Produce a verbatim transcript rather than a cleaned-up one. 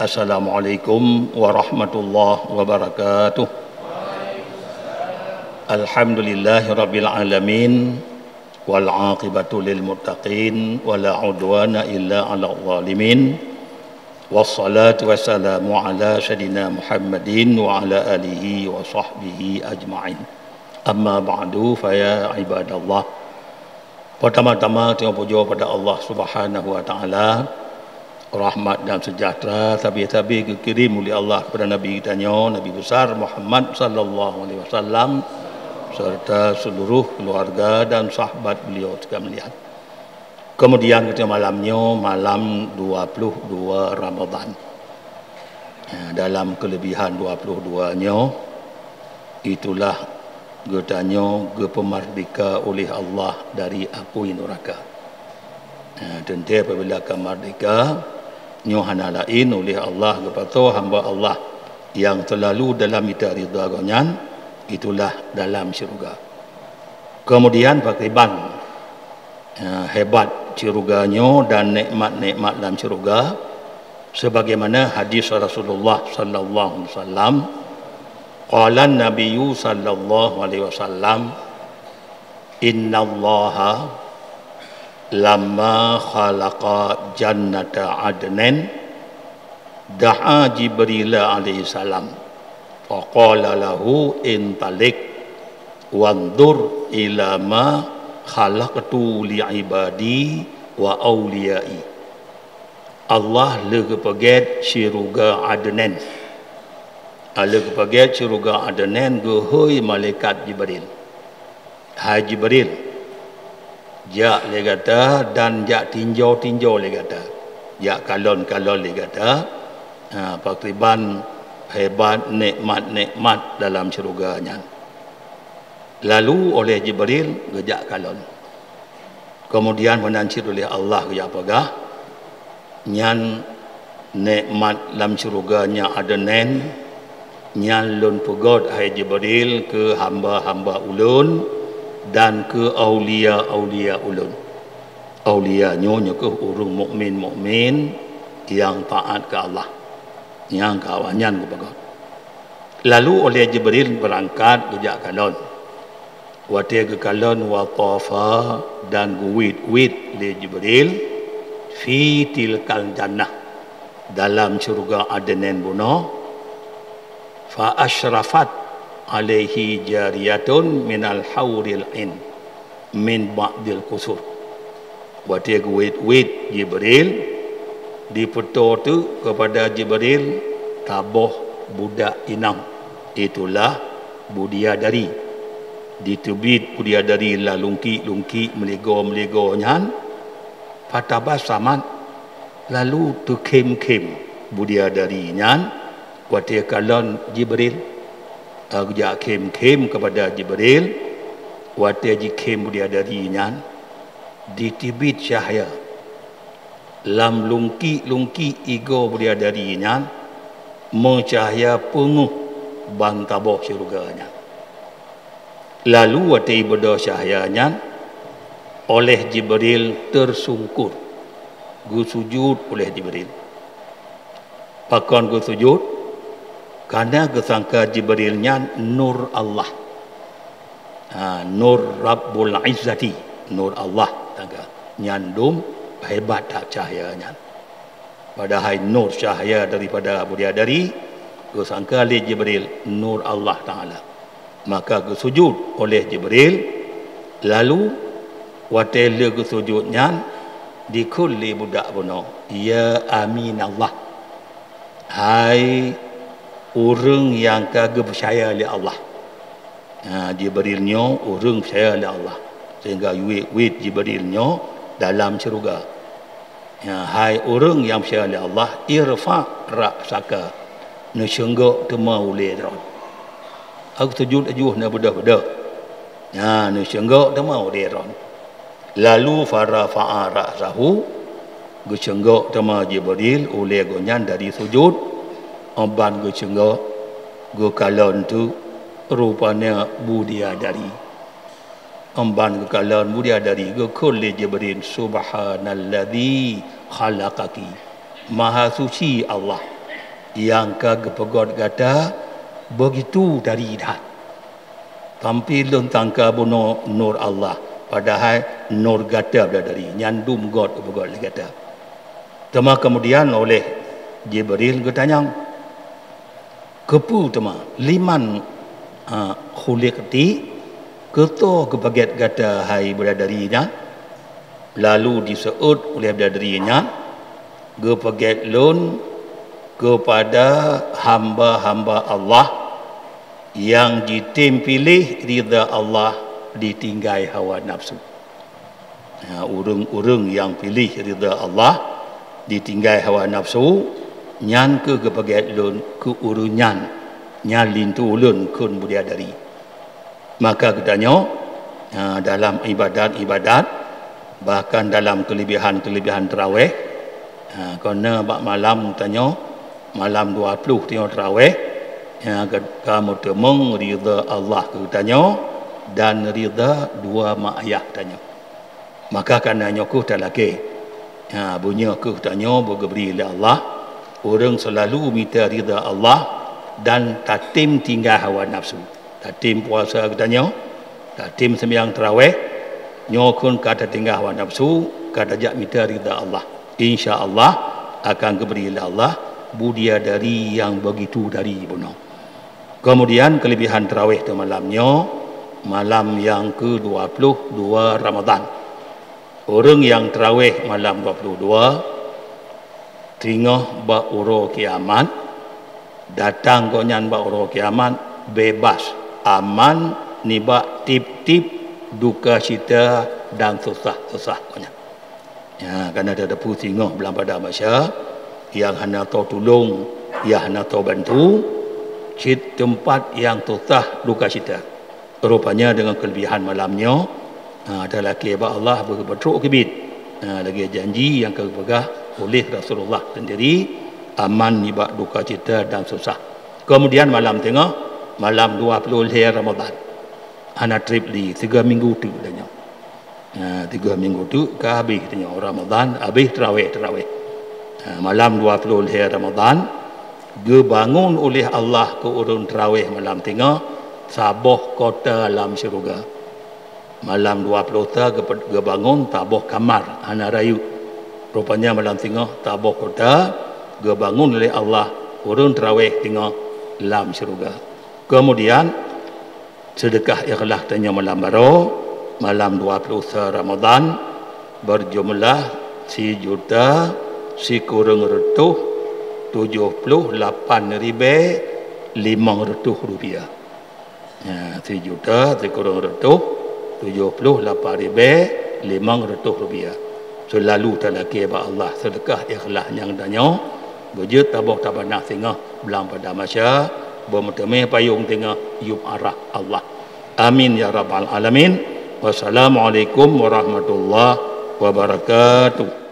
Assalamualaikum warahmatullahi wabarakatuh. Alhamdulillahirabbil alamin, wal aqibatu lil muttaqin, wala udwana illa 'alal zalimin. Wassalatu wassalamu ala sayyidina Muhammadin wa ala alihi wa sahbihi ajma'in. Amma ba'du, fa ya ibadallah. Pertama-tama, tanyoe pujoe pada Allah Subhanahu wa Taala. Rahmat dan sejahtera sabe-sabe geukirém uleh Allah kepada Nabi geutanyoe, Nabi besar Muhammad sallallahu alaihi wasallam, serta seluruh keluarga dan sahabat beliau sekalian. Kemudian, ketika malam nyoe, malam dua puluh dua Ramadan. Ya, dalam kelebihan dua puluh dua nyoe, itulah geutanyoe geupeumerdeka uleh Allah dari apui nuraka. Ya, teuntée apabila ka merdeka, nyoe hana laén uleh Allah geupasoe hamba Allah nyang seulalu dalam mita ridha Gobnyan, itulah dalam syeuruga. Kemudian pakriban, eh, hebat syeuruga nyoe dan nikmat-nikmat lam syeuruga, sebagaimana hadis Rasulullah sallallahu alaihi wasallam, qala Nabiyyu sallallahu alaihi wasallam, "Innallaha lamma khalaqa jannata adnin, da'a Jibril alaihi salam, faqala lahu, 'Intaliq, wanzur ila ma khalaqtu li ibadi wa auliyai.'" Allah lheueh geupeugét syeuruga Adnan. Allah lheueh geupeugét syeuruga Adnan geuhôi malaikat Jibril. "Hai Jibril, jak lé gata dan jak tinjau-tinjau lé gata, jak kalon-kalon lé gata, ha, pakriban hebat nikmat-nikmat dalam syeuruga nyan." Lalu oleh Jibril geujak kalon. Kemudian meunan cit uleh Allah geujak peugah, "Nyan nikmat lam syeuruga nyang Adnan, nyan lôn peugét, hai Jibril, keu hamba-hamba ulôn dan keu aulia-aulia ulôn." Aulia nyoe, nyoe keuh ureuëng mukmin-mukmin nyang taát keu Allah. Nyang keu awaknyan geupeugét. Lalu oleh Jibril beurangkat geujak kalon. Watée geukalon, wa tafa, dan geuwit-wit lé Jibril, fi tilkal jannah, dalam syeuruga Adnan bunoe, fa asyrafat alaihi jariyatun minal hauril ain min ba'dil qusur. Watée geuwét-wét Jibril, dipeutoe teuk keupada Jibril saboh budak inong, itulah bidadari. Diteubiet bidadari lam lungkiek-lungkiek meuligoe-meuligoe nyan, fatabassamat, lalu teukhém-khém bidadari nyan watée kalon Jibril. Ka geujak khém-khém keupada Jibril, watée jikhém bidadari nyan, diteubiet cahya. Lam lungkiek-lungkiek igoe bidadari nyan meucahya peungeuh ban saboh syeuruga nyan. Lalu watée ibeudôh cahya nyan, oleh Jibril teusungkot, geusujut oleh Jibril. Pakon geusujut? Kareuna geusangka Jibril nyan nur Allah. Ha, nur Rabbul Izzati, nur Allah, tangka. Nyan dum hebat that cahya nyan. Padahai nur cahya daripada bidadari, geusangka lé Jibril nur Allah Taala. Maka geusujut oleh Jibril, lalu watée lheueh geusujut nyan, dikheun lé budak bunoe, "Ya Aminallah, hai ureuëng nyang ka geupeucaya lé Allah." Ha, Jibril nyoe ureuëng peucaya lé Allah, sehingga wét-wét Jibril nyoe dalam syeuruga. Ya, hai ureuëng nyang peucaya lé Allah, irfa' ra'saka, neuseunggok teuma ulée droe. Aku sujut laju na beudôh-beudôh. Ya, neuseunggok teuma ulée droe. Lalu farafa'a ra'sahu, geuseunggok teuma Jibril ulée gobnyan dari sujut, ban geuseunggok, geukalon teuk rupanya bidadari. Emban geukalon bidadari, geukheun lé Jibril, "Subhanalladzi khalaqaki." Maha suci Allah nyang ka geupeugét gata begitu dari that. Sampai lôn sangka bunoe nur Allah, padahai nur gata bidadari, nyan dum gét geupeugét lé gata. Teuma keumudian oleh Jibril geutanyong, "Keupeue teuma? Liman, a, khuliqti? Keu soe geupeugét gata hai bidadari nyan?" Lalu diseuôt oleh bidadari nyan, "Geupeugét lôn keupada hamba-hamba Allah nyang jitem piléh ridha Allah ditinggai hawa nafsu." Ha, ureuëng-ureuëng nyang piléh ridha Allah ditinggai hawa nafsu, nyan kheueh geupeugét lôn keu ureuëng nyan, nyan linto lôn kheun bidadari. Maka geutanyoe, ha, dalam ibadat-ibadat, bahkan dalam keulebihan-keulebihan taraweh, ha, keureuna bak malam tanyoe, malam dua ploh tanyoe taraweh, ha, ka, ka meuteumeung ridha Allah keu tanyoe dan ridha dua mak ayah tanyoe. Maka kana nyoe kheueh talakée. Ha, beunyoe kheueh tanyoe beugeubri lé Allah, ureuëng seulalu mita ridha Allah dan tatem tinggai hawa nafsu. Tatem puasa geutanyoe, tatem seumayang taraweh, nyoe kheueh ka tatinggai hawa nafsu, ka tajak mita ridha Allah. Insya Allah akan geubri lé Allah bidadari nyang begitu dari bunoe. Keumudian keulebihan taraweh teuh malam nyoe, malam nyang keu dua ploh dua Ramadhan. Ureuëng nyang taraweh malam dua ploh dua, singoh bak uroe kiamat, datang gobnyan bak uroe kiamat, bebas, aman nibak tieb-tieb duka cita dan susah-susah gobnyan. Ya, kana tateupeue singoh blang padang mahsyar, nyang hana toe tulông, nyang hana toe bantu, cit teumpat nyang susah duka cita. Rupanya deungon keulebihan malam nyoe, ha, talakée bak Allah beu-, beutrok keubiet, ha, lagée janji nyang ka geupeugah oleh Rasulullah sendiri, aman nibak duka cita dan susah. Keumudian malam teungoh, malam dua ploh lhée Ramadhan, hana treb lé, tiga minggu teuk tanyoe. Ha, tiga minggu teuk ka habéh tanyoe Ramadhan, habéh taraweh-taraweh. Ha, malam dua ploh lhée Ramadhan, geubangon oleh Allah keu ureuëng taraweh malam teungoh saboh kota lam syeuruga. Malam dua ploh sa geupe-, geubangon saboh kamar hana rayeuk. Rupanya malam teungoh saboh kota geubangon oleh Allah ureuëng taraweh teungoh lam syeuruga. Keumudian, seudeukah ikhlas tanyoe malam baroe, malam dua ploh sa Ramadhan, beujumlah sijuta sikureueng reutôh tujoh ploh lapan ribée limong reutôh rupiah. Ya, sijuta sikureueng reutôh tujoh ploh lapan ribée limong reutôh rupiah. Seulalu talakée bak Allah seudeukah ikhlas nyang tanyoe, beujeuet saboh tabana singoh blang padang mahsyar, beumeuteumé payong teungoh yueb arah Allah. Amin ya rabbal alamin. Wassalamualaikum warahmatullahi wabarakatuh.